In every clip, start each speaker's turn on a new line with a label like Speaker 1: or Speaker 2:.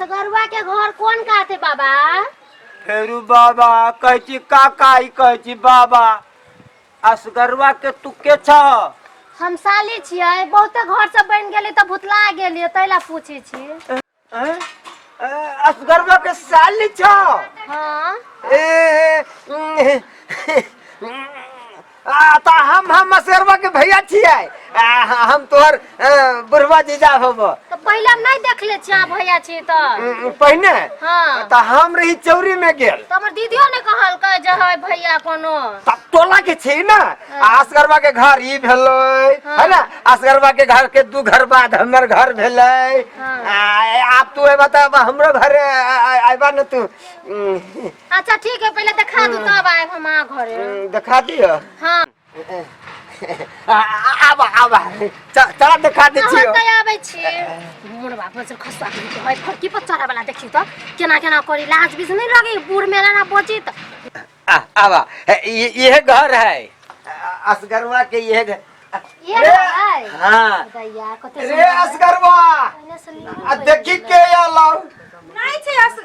Speaker 1: असगरुआ के घर कोन कात है बाबा?
Speaker 2: फेरू बाबा कहै छी, काका ई कहै छी बाबा, असगरुआ के तू के छह?
Speaker 1: हम साली छियै, बहुते घर सब बनि गेलै तऽ भुतला गेलियै, ताहि ला पूछै छी।
Speaker 2: हैं? ए, असगरुआ के साली छह?
Speaker 1: हाँ।
Speaker 2: ए, आ तऽ हम असगरवा के भैया छियै। आ, हम तोहर बुढ़वा जीजा होबो।
Speaker 1: तऽ पहिले हम नहि देखले छी अहाँ भैया छी तऽ।
Speaker 2: पहिने?
Speaker 1: हाँ।
Speaker 2: तऽ हम रही चौरी में गेल।
Speaker 1: तऽ हमर दीदियो ने कहलकै जे है भैया कोनो।
Speaker 2: तब टोला के छै ने। आ असगरवा के घर ई भेलै।
Speaker 1: हाँ।
Speaker 2: है ना, असगरवा के घर के दू घर बाद हमर घर भेलै।
Speaker 1: हाँ।
Speaker 2: आ, आब तू अयबा तऽ हमरो घर अयबा ने तू।
Speaker 1: अच्छा ठीक है, पहले देखा दू तब आएब हम अहाँ घरे।
Speaker 2: देखा दियो।
Speaker 1: हाँ।
Speaker 2: आबा आबा, चला देखा दै
Speaker 1: अहाँ
Speaker 2: छियो।
Speaker 1: तऽ आबै छी मोर बाप से खसुआ के है फड़की पर चढ़े वाला, देखियौ तऽ केना केना करी, लाज बीज नहीं लगे बूढ़ मेला ना बची तऽ।
Speaker 2: आबा, इहे घर है असगरवा के, इहे घर।
Speaker 1: ये घर है?
Speaker 2: हाँ।
Speaker 1: दैया कते
Speaker 2: रे
Speaker 1: सुन्दर है।
Speaker 2: असगरवा,
Speaker 1: पहिने से नीमन
Speaker 2: आ
Speaker 1: बनि
Speaker 2: देखी
Speaker 1: गेलै।
Speaker 2: के आलो।
Speaker 3: नहीं छै अस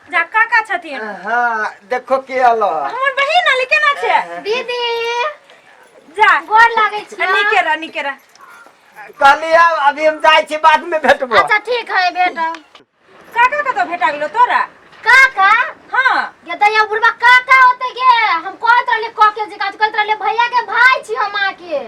Speaker 3: जा काका छथिन।
Speaker 2: हाँ, देखो के आलो।
Speaker 3: हमर बहिन आली, केना छै?
Speaker 1: दीदी।
Speaker 3: जा।
Speaker 1: गोर लागै छी।
Speaker 3: नीके रह, नीके रह।
Speaker 2: कहली आब अभी हम जाइ छी, बाद में भेटबो।
Speaker 1: अच्छा ठीक है, भेटब।
Speaker 3: काका कतौ भेटा गेलो तोरा?
Speaker 1: काका?
Speaker 3: हाँ।
Speaker 1: गे दैया बुढ़बा काका होते गे, हम कहैत रहलियै कके जी काज कहैत रहलियै भैया के भाई छी हम अहाँके,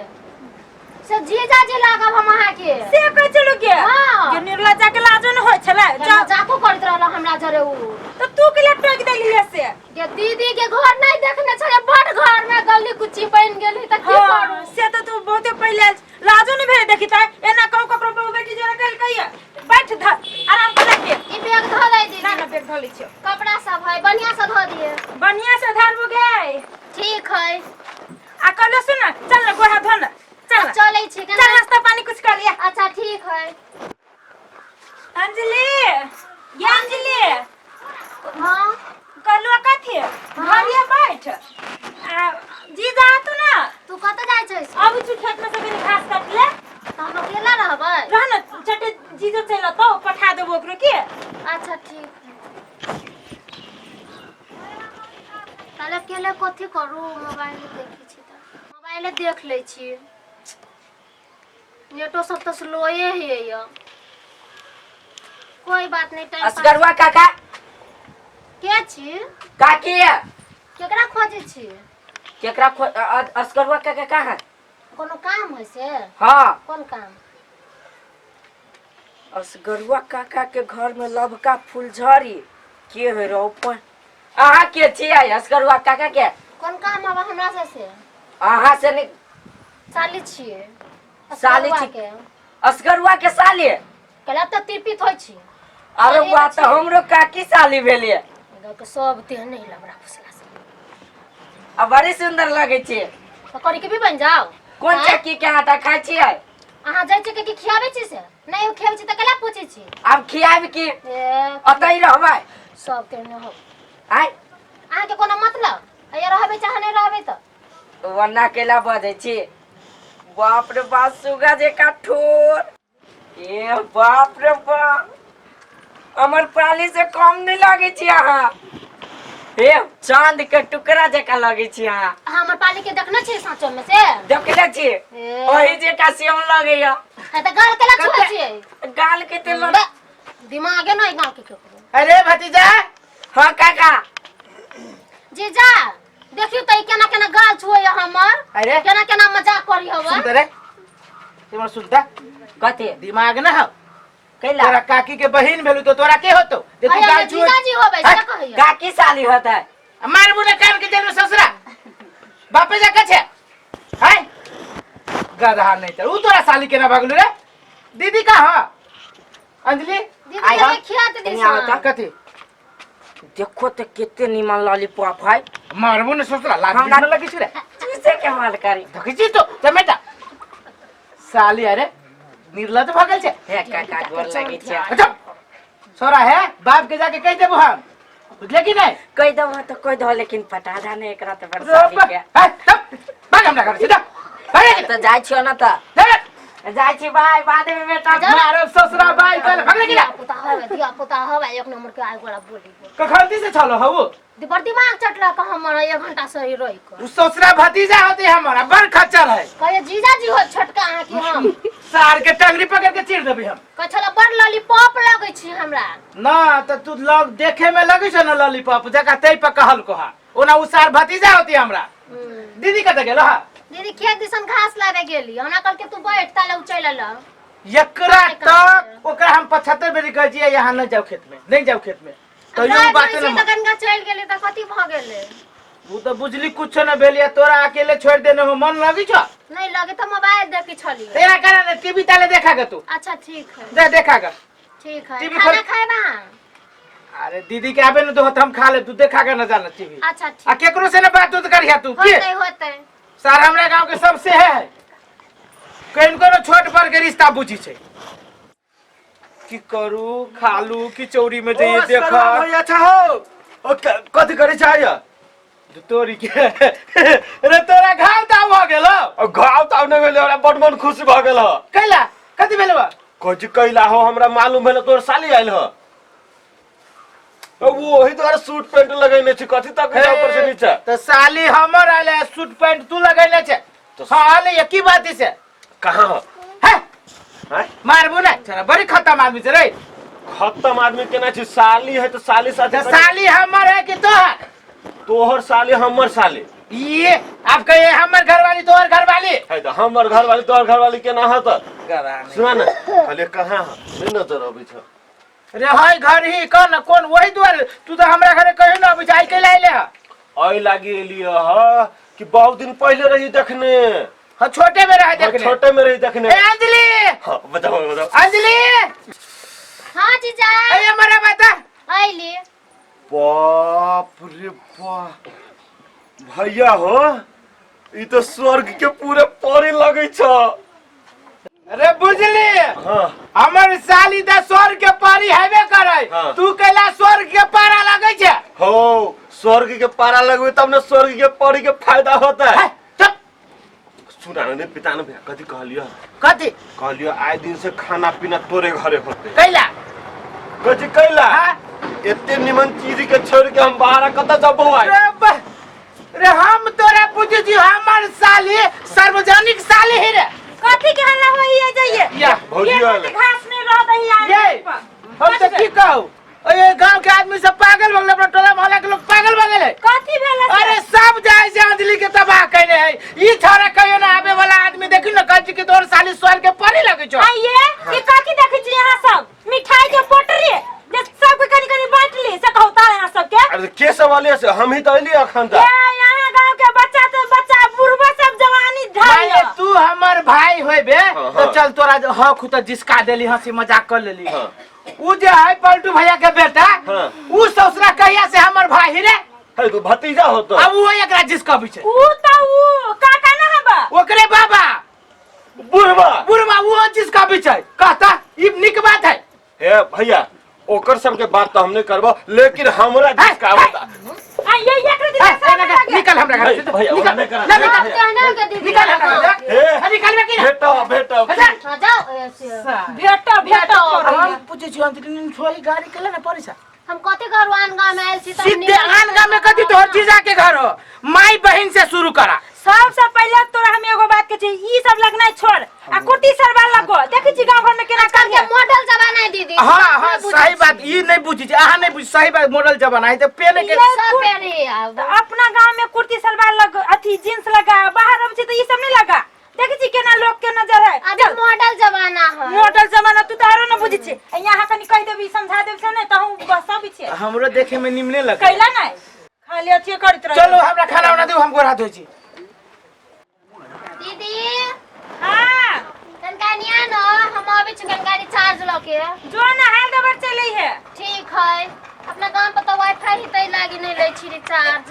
Speaker 1: से जीजा जी लागब हम अहाँके।
Speaker 3: से कहै छलु गे?
Speaker 1: हाँ।
Speaker 3: गे निर्लज्जा के लाजो न होइ छलै।
Speaker 1: जा मजाको करैत रहल हमरा जरे उ।
Speaker 3: तऽ तू के टोकि देलियै से?
Speaker 1: गे दीदी के घर नहीं देखने छलै, बड़ घर में गली कुची बन गेली तऽ की
Speaker 3: हाँ,
Speaker 1: करू?
Speaker 3: से तऽ तू बहुते पहिले आयल छी। लाजो नहीं भेलै देखी तऽ एना कहू ककरो बहु बेटी जोरे कहल कहिया बैठ धर आराम कर के।
Speaker 1: ई बैग धो दै दीदी।
Speaker 3: ना ना, बैग धो लै छियौ।
Speaker 1: कपड़ा सब है, बढ़िया से धो दिए।
Speaker 3: बढ़िया से धरबो गे।
Speaker 1: ठीक है।
Speaker 3: आ कहलो सुन ना, चल ना गोड़ हाथ धो ना, चल ना।
Speaker 1: चलै छी।
Speaker 3: चल नाश्ता पानी कुछ कर लिया।
Speaker 1: अच्छा ठीक है।
Speaker 3: अंजलि, ये अंजलि।
Speaker 1: हाँ।
Speaker 3: कहलु कथी घरिया बैठ आ जी जा तू ना।
Speaker 1: तू कतऽ जाइ छै?
Speaker 3: अबै छु खेत में से कनी घास काट ले।
Speaker 1: तऽ हम अकेला रहबै?
Speaker 3: रह ना, चटे जीजो चलि अतौ, पठा देबो ओकरो के।
Speaker 1: अच्छा ठीक है। ताले अकेले कथी करू, मोबाइल देखै छी तऽ मोबाइले देख लै छी, नेटो सब तऽ स्लोए है ये। कोई बात नहीं, टाइम पास।
Speaker 4: असगरुआ काका।
Speaker 1: के छी?
Speaker 4: काकी है।
Speaker 1: केकरा खोजै छी?
Speaker 4: केकरा खो असगरुआ काका कहाँ है?
Speaker 1: कोनो काम है से?
Speaker 4: हाँ।
Speaker 1: कोन काम?
Speaker 4: असगरुआ काका के घर में लभका फुलझड़ी के है रो? अहाँ के छियै असगरुआ काका के?
Speaker 1: कोन काम अब हमरा से से?
Speaker 4: अहाँ से नहीं।
Speaker 1: साली छियै।
Speaker 4: साली
Speaker 1: असगरुआ
Speaker 4: छी।
Speaker 1: के।
Speaker 4: असगरुआ के साली?
Speaker 1: कहला तऽ तिरपित होइ छी।
Speaker 4: अरे
Speaker 1: साली
Speaker 4: वाह,
Speaker 1: तऽ
Speaker 4: तऽ हमरो काकी साली भेलियै।
Speaker 1: गाँव के सब तेहन नहीं लबड़ा फुसला सब।
Speaker 4: आ बड़ी सुंदर लगै छै।
Speaker 1: तऽ करी के भी बन जाओ।
Speaker 4: कोन
Speaker 1: आँय?
Speaker 4: चक्की के आटा खाइ छियै?
Speaker 1: अहाँ जाइ छियै के खियाबै छी से नहीं खियाबै छी तऽ केला पूछै छी?
Speaker 4: आब खियाबि की?
Speaker 1: ए,
Speaker 4: अतै रहबै।
Speaker 1: सब तेहने हो।
Speaker 4: आय।
Speaker 1: अहाँके कोनो मतलब अइया रहबै चाहे नहीं रहबै तऽ?
Speaker 4: वन्ना केला बजै छी? बाप रे बाप, सुगा जेका ठोर, ए बाप रे बाप, अमर पाली से कम नहीं लगै छी अहाँ। ए चांद के टुकड़ा जका लगै छी अहाँ।
Speaker 1: अहाँ हमर पाली के देखने छी साँचो में से?
Speaker 4: देखले छी।
Speaker 1: ए।
Speaker 4: ओही जेका सेम लगैया।
Speaker 1: है तऽ गाल केला छुए छियै?
Speaker 4: गाल के तेल।
Speaker 1: बे, दिमागे नहीं गाँव के केकरो।
Speaker 5: अरे भतीजा।
Speaker 4: हाँ काका।
Speaker 1: जीजा देखियौ तऽ ई केना केना गाल छुए हमर।
Speaker 5: अरे।
Speaker 1: केना केना मजाक करी हवा।
Speaker 5: सुन रे, तिमर सुनता।
Speaker 4: कथी?
Speaker 5: दिमाग ना हो।
Speaker 4: कैला?
Speaker 5: तोरा काकी के बहिन भेलू तो तोरा के होतो जे तू
Speaker 1: अरे
Speaker 5: गाल छुए?
Speaker 1: जीजाजी होबै से कहैया।
Speaker 4: काकी साली होता है।
Speaker 5: मारबू ना कान के जेल में ससुरा बापे जा कछे है गधा। नहीं तो ऊ तोरा साली केना भगलू रे? दीदी का हां अंजलि।
Speaker 1: दीदी
Speaker 4: आई
Speaker 1: के
Speaker 4: हम।
Speaker 1: खिया दे
Speaker 4: कनी आबऽ
Speaker 1: दी।
Speaker 4: तऽ।
Speaker 5: कथी?
Speaker 4: देखो तो कितने निमन लॉलीपॉप है।
Speaker 5: मारबू ने ससुरा लाज
Speaker 4: हमरा-
Speaker 5: न लगी रे।
Speaker 4: चूसे के माल करी।
Speaker 5: देखै छी तो चमेटा साली। अरे निर्लज भऽ गेल छै।
Speaker 4: हे काका, गोर लगे छै।
Speaker 5: अच्छा छोरा है, बाप के जाके कहि देबो हम, बुझले कि नहीं?
Speaker 4: कह दो तो कह दो, लेकिन पटा दा ने एकरा तो बड़ साली के।
Speaker 5: है, तब भाग हमरा घर सीधा भाग।
Speaker 4: तो जाय छियो ना त।
Speaker 5: जा।
Speaker 4: जाइ छी भाई, बाद में बेटा।
Speaker 5: मारब ससुरा बाई कल भगले
Speaker 1: धिया
Speaker 5: किला।
Speaker 1: पुता हवे, धिया पुता हवे, एक नंबर के आइ गोड़ा बोली बोली।
Speaker 5: कखन से छलो हौ?
Speaker 1: बड़ दिमाग चटलक हमर, एक घंटा से रहि कऽ।
Speaker 5: उ ससुरा भतीजा होते हमारा, बड़ खच्चर है।
Speaker 1: कहियो जीजाजी हो छोटका अहाँ के हम।
Speaker 5: सार के टंगरी पकड़ के चीर देबी हम।
Speaker 1: कहै छला बड़ लॉलीपॉप लगै छी हमरा।
Speaker 5: ना त तू लग देखे में लगै छ ना लॉलीपॉप जका, तै पर कहल कोहा। ओना उ सार भतीजा होती हमरा। दीदी कतऽ गेल हा?
Speaker 1: दीदी खेत दिसन घास लाबे गेली। हमरा कहलकै तू बैठ ताले, उ चलि एलौ।
Speaker 5: एकरा तक ओकरा हम 75 बेरी कहै छियै, यहाँ नहीं जाओ, खेत में नहीं जाओ, खेत में तैयो उ बात
Speaker 1: तऽ
Speaker 5: न।
Speaker 1: गंगा चलि गेली तऽ कथी भऽ गेलै?
Speaker 5: उ तऽ बुझली कुछो न भेल। तोरा अकेले छोड़ देने हो, मन लगी छ?
Speaker 1: नहीं लगे तऽ मोबाइल देखै छलियै।
Speaker 5: तेरा कारण टीवी ताले देखा के तू।
Speaker 1: अच्छा ठीक है।
Speaker 5: जा देखा के।
Speaker 1: ठीक है।
Speaker 5: टीवी
Speaker 1: खाना खाएबा?
Speaker 5: अरे दीदी के आबे न दो, हम खा ले, तू देखा के न जाना टीवी।
Speaker 1: अच्छा
Speaker 5: आ
Speaker 1: ठीक।
Speaker 5: केकरो से न बात उत करिया तू के।
Speaker 1: होतै होतै।
Speaker 5: सार हमरा गांव के सबसे है कहीं कोनो छोट बड़ के रिश्ता बुझी छै। की करू, खालू की चौरी में जाइए देख।
Speaker 6: भैया अच्छा हो? ओ कथी करे चाहिए?
Speaker 5: तोरी के रे, तोरा घाव ताव भऽ गेलो?
Speaker 6: घाव ताव नहि भेलै, हमरा बड मन खुशी भऽ गेल ह।
Speaker 5: कैला, कथी भेल बा?
Speaker 6: कथी कैला हो, हमरा मालूम भेल तोर साली आयल ह। वो ओही दुआरे सूट पैंट लगेने छी, कथी तक ऊपर से नीचा।
Speaker 5: तऽ साली हमर आयल है, सूट पैंट तू लगेने छै? हाँ आले ये की बात है से?
Speaker 6: कहाँ हो?
Speaker 5: है।
Speaker 6: हैं?
Speaker 5: मारबो ना छोरा, बड़ी खत्म आदमी छै रे।
Speaker 6: खत्म आदमी केना छी? साली है तऽ साली साथे।
Speaker 5: तऽ साली हमर है कि तोहर?
Speaker 6: तोहर साली, हमर साली।
Speaker 5: ये आप कहिए हमर घरवाली तोहर घरवाली।
Speaker 6: है तऽ हमर घरवाली तोहर घरवाली केना हत? सुना ने, कहलिए कहाँ है, नहीं नजर अबै छ।
Speaker 5: रे है घर ही कौन कौन, वही दुआरे तू तो हमरा घरे कहियो ना अबै छै, आइ कैला अइले है?
Speaker 6: एहि लागी एलियै ह कि बहुत दिन पहिले रही देखने।
Speaker 5: हाँ, छोटे में रहे देखने।
Speaker 6: छोटे में रही देखने।
Speaker 5: ए अंजलि।
Speaker 6: हाँ, बताओ बताओ।
Speaker 5: अंजलि।
Speaker 1: हाँ जीजा।
Speaker 5: अरे हमारा बता।
Speaker 1: अइली।
Speaker 6: बाप रे बाप, भैया हो, ई तो स्वर्ग के पूरे परी लगै छ।
Speaker 5: अरे बुझली?
Speaker 6: हाँ।
Speaker 5: हमर साली त स्वर्ग के परी हेबे करे।
Speaker 6: हाँ।
Speaker 5: तू कैला स्वर्ग के पारा लगै छै?
Speaker 6: हो, स्वर्ग के पारा लगबे तब ने स्वर्ग के परी के फायदा होता है।
Speaker 5: है, चुप।
Speaker 6: सुना ने पिता ने भैया, कथी कहलियो?
Speaker 5: कथी?
Speaker 6: कहलियो आइ दिन से खाना पीना तोरे घरे होते।
Speaker 5: कैला?
Speaker 6: कथी कैला?
Speaker 5: हाँ?
Speaker 6: एते निमन चीज के छोड़ के हम बाहर कतऽ जबो आइ?
Speaker 5: रे रे हम तोरा पूछै छी, हमर साली सार्वजनिक साली ही रे।
Speaker 3: कथी के हल्ला होई है जाइए?
Speaker 5: या।
Speaker 6: भौजी
Speaker 3: ये
Speaker 6: आयल।
Speaker 3: कथी घास में रह दही आए?
Speaker 5: ये हम तो की कहू, ओए गांव के आदमी सब पागल भऽ गेलै, अपना टोला मोहल्ला के लोग पागल भऽ गेलै।
Speaker 3: कथी भेल से?
Speaker 5: अरे सब जाय से अंजलि के तबाह कैने है। ई छोरा कहियो ना आबे वाला आदमी, देखी ना, कहै छी कि तोहर साली स्वर्ग के परी लगै छौ।
Speaker 3: आइए ये कथी देखै छी यहाँ सब? मिठाई के पोटरी जे सबके कनी कनी बांट ली से कहता यहाँ सबके।
Speaker 6: अरे के सब अलिए से, हम ही तो अलिए अखन
Speaker 3: ये
Speaker 6: तक।
Speaker 3: यहाँ गांव के बच्चा से बच्चा बुढ़बा सब जवानी
Speaker 5: माने
Speaker 3: ढाई।
Speaker 5: तू हमर भाई होइबे
Speaker 6: हाँ,
Speaker 5: तो
Speaker 6: हाँ।
Speaker 5: चल तोरा हक तो जिसका देली, हंसी मजाक कर लेली।
Speaker 6: हाँ।
Speaker 5: उ जे है पलटू भैया के बेटा,
Speaker 6: हाँ।
Speaker 5: उ ससुरा कहिया से हमर भाई रे?
Speaker 6: है तू भतीजा हो तो।
Speaker 5: अब वो एकरा जिसका भी छै।
Speaker 3: ऊ तो ऊ काका ना हबा।
Speaker 5: ओकरे बाबा।
Speaker 6: बुढ़बा।
Speaker 5: बुढ़बा वो जिसका भी छै, कहता ई निक बात है।
Speaker 6: हे भैया, ओकर सबके बात तो हम नहीं करबो, लेकिन हमरा जिसका होता।
Speaker 3: आ ये एकरे दिन
Speaker 5: ए, ए, निकल, निकल हमरा घर से।
Speaker 6: भैया,
Speaker 5: निकल
Speaker 6: ओना नहीं करा।
Speaker 5: ना, निकल।
Speaker 1: कहना के दीदी।
Speaker 5: निकल हमरा घर से।
Speaker 6: हे।
Speaker 5: ए, निकल बे की ना?
Speaker 6: भेटो भेटो।
Speaker 5: अच्छा।
Speaker 1: हाँ, जाओ ऐसे।
Speaker 3: भेटो भेटो करो।
Speaker 5: हम पूछै छी अंजलि, छोरी गाड़ी के ना पैसा?
Speaker 1: हम कथी करू, आन गाँव में आयल छी तऽ हम
Speaker 5: सीधे
Speaker 1: निकल-
Speaker 5: आन गाँव में कथी, तोहर जीजा के घर हो, माई बहन से शुरू करा।
Speaker 3: सबसे पहले तोरा हम एगो बात के छी, ई सब लगना छोड़ आ कुर्ती सलवार लगो। देखै छी गांव घर में केना
Speaker 1: आजकल के
Speaker 3: कर
Speaker 1: मॉडल जमाना है दीदी।
Speaker 5: हाँ
Speaker 1: सब
Speaker 5: हाँ,
Speaker 1: बुझै
Speaker 5: सही
Speaker 1: छी।
Speaker 5: बात, ई नहीं बुझी छी, अहाँ नहीं बुझी, सही बात। मॉडल जमाना है तो पहले के
Speaker 1: सब पहने आब।
Speaker 3: अपना गांव में कुर्ती सलवार लग अथी जींस लगा, बाहर अबै छी तऽ ई सब नहीं लगा। देखै छी केना लोग के नजर है।
Speaker 1: अभी मॉडल जमाना है।
Speaker 3: मॉडल जमाना तू तऽ आरो न बुझै छी। आ यहाँ कनी कहि देबी, समझा देबी से नहि तऽ हम बस सब छी।
Speaker 5: हमरो देखे में निमने लगे।
Speaker 3: कैला नहि खाली अथिए करैत रह।
Speaker 5: चलो हमरा खाना उना दू, हम गोड़ हाथ धोइ छी।
Speaker 1: दीदी।
Speaker 3: हाँ।
Speaker 1: कनका निया न, हम अबै छी कनका रिचार्ज लऽ के।
Speaker 3: जो न हाल दबर चलै है।
Speaker 1: ठीक है। अपना गाँव पर तऽ वाईफाई ही तै लागी नहीं लै छी रिचार्ज,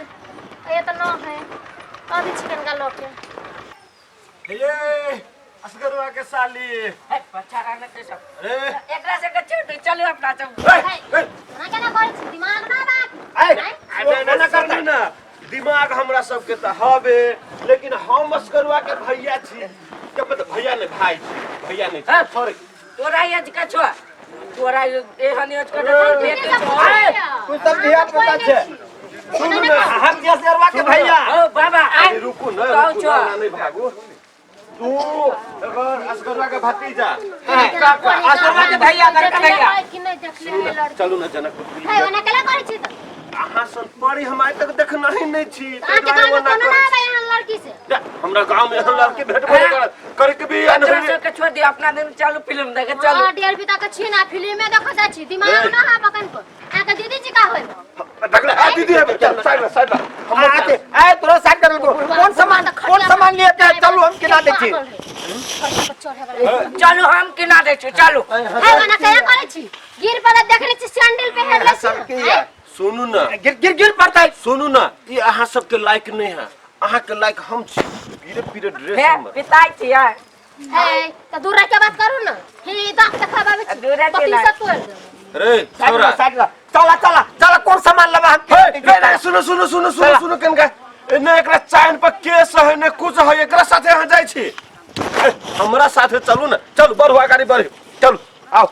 Speaker 1: ये तऽ न है। अबै छी कनका लऽ के।
Speaker 6: ये असगरवा के साली।
Speaker 4: बच्चा रहने के सब।
Speaker 6: अरे
Speaker 4: एकरा से के छोड़ चलू अपना सब।
Speaker 6: ए, ए,
Speaker 1: ना केना करै छी, दिमाग ना बात।
Speaker 6: ए, ना, ना, ना, ना, दिमाग हमरा सबके तऽ हबे, लेकिन हम असगरुआ के भैया छी, के पता भैया ने भाई छी भैया ने
Speaker 4: हाँ।
Speaker 6: सॉरी।
Speaker 4: तोरा एज के छो, तोरा एहन एज के तो बेटी छो।
Speaker 2: तू सब धिया पुता छै।
Speaker 6: सुनू ना।
Speaker 2: हम जसगरवा के भैया।
Speaker 4: ओ बाबा
Speaker 6: अरे रुकू ना।
Speaker 4: कहू
Speaker 6: रुकू
Speaker 4: छो।
Speaker 6: ना, ना नहीं भागू तू अगर असगरवा के भतीजा।
Speaker 2: असगरवा के भैया, बड़का भैया।
Speaker 1: कि नहीं देखले
Speaker 6: सुनू
Speaker 1: है
Speaker 6: ना,
Speaker 1: लड़की?
Speaker 6: चलू ना जनकपुर।
Speaker 1: है, ओना केला करै छी तऽ?
Speaker 6: अहाँ सन परी हम आइ तक देखना ही नहीं छी।
Speaker 1: अहाँके
Speaker 6: ताहि
Speaker 1: गाँव में
Speaker 6: दुआरे ओना
Speaker 1: कोनो ना
Speaker 6: करै
Speaker 1: आबै एहन लड़की से।
Speaker 6: छी। हमरा गांव में एहन लड़की भेटबो नहि करत करे के भी
Speaker 4: तोरा सबके छोड़ दियो, अपना दिन चलू फिल्म देखे चलू।
Speaker 1: हाँ, डेढ़ बीता के छी ना फिल्म में देखा जाइ छी दिमाग
Speaker 6: ए।
Speaker 1: ना है बकन पर। अहाँके दीदी जी का होय?
Speaker 6: ढकला आ दीदी है, चल साइड ला, साइड ला। हम
Speaker 2: आते ए तोरा साइड कर दो। कौन सामान, कौन सामान लिए के चलू, हम किना दै छी।
Speaker 4: चलू, हम किना दै छी, चलू।
Speaker 1: है, ओना केला करै छी? गिर पड़त, देखने छी सैंडल पहिरले छी।
Speaker 2: सब की है?
Speaker 6: सुनू ना।
Speaker 2: गिर गिर गिर पड़तै।
Speaker 6: सुनू ना, ई अहाँ सबके लायक नहीं है, अहाँ के लायक हम छी। पीरे पीरे ड्रेस
Speaker 4: हे
Speaker 6: हमर।
Speaker 4: पिताई छियै।
Speaker 1: है, तऽ दूर रह के बात करू ना। ही दाँत देखाबाबै छी।
Speaker 4: दूर रह के
Speaker 1: बत्ती
Speaker 4: ना।
Speaker 1: सब तोड़ि देब।
Speaker 6: रे
Speaker 2: साइड
Speaker 6: छोरा
Speaker 2: ला, साइड ला, चला चला चला, कौन सामान लेबा हम
Speaker 6: हे रे रे, सुनो सुनो सुनो सुनो सुनो, कनका ने एकरा चाइन पर केस है ने कुछ है, एकरा साथे अहाँ जाइ छी? ए, हमरा साथे चलू ना, चलू, बढ़ू, अगाडि बढ़ू, चलू, आओ।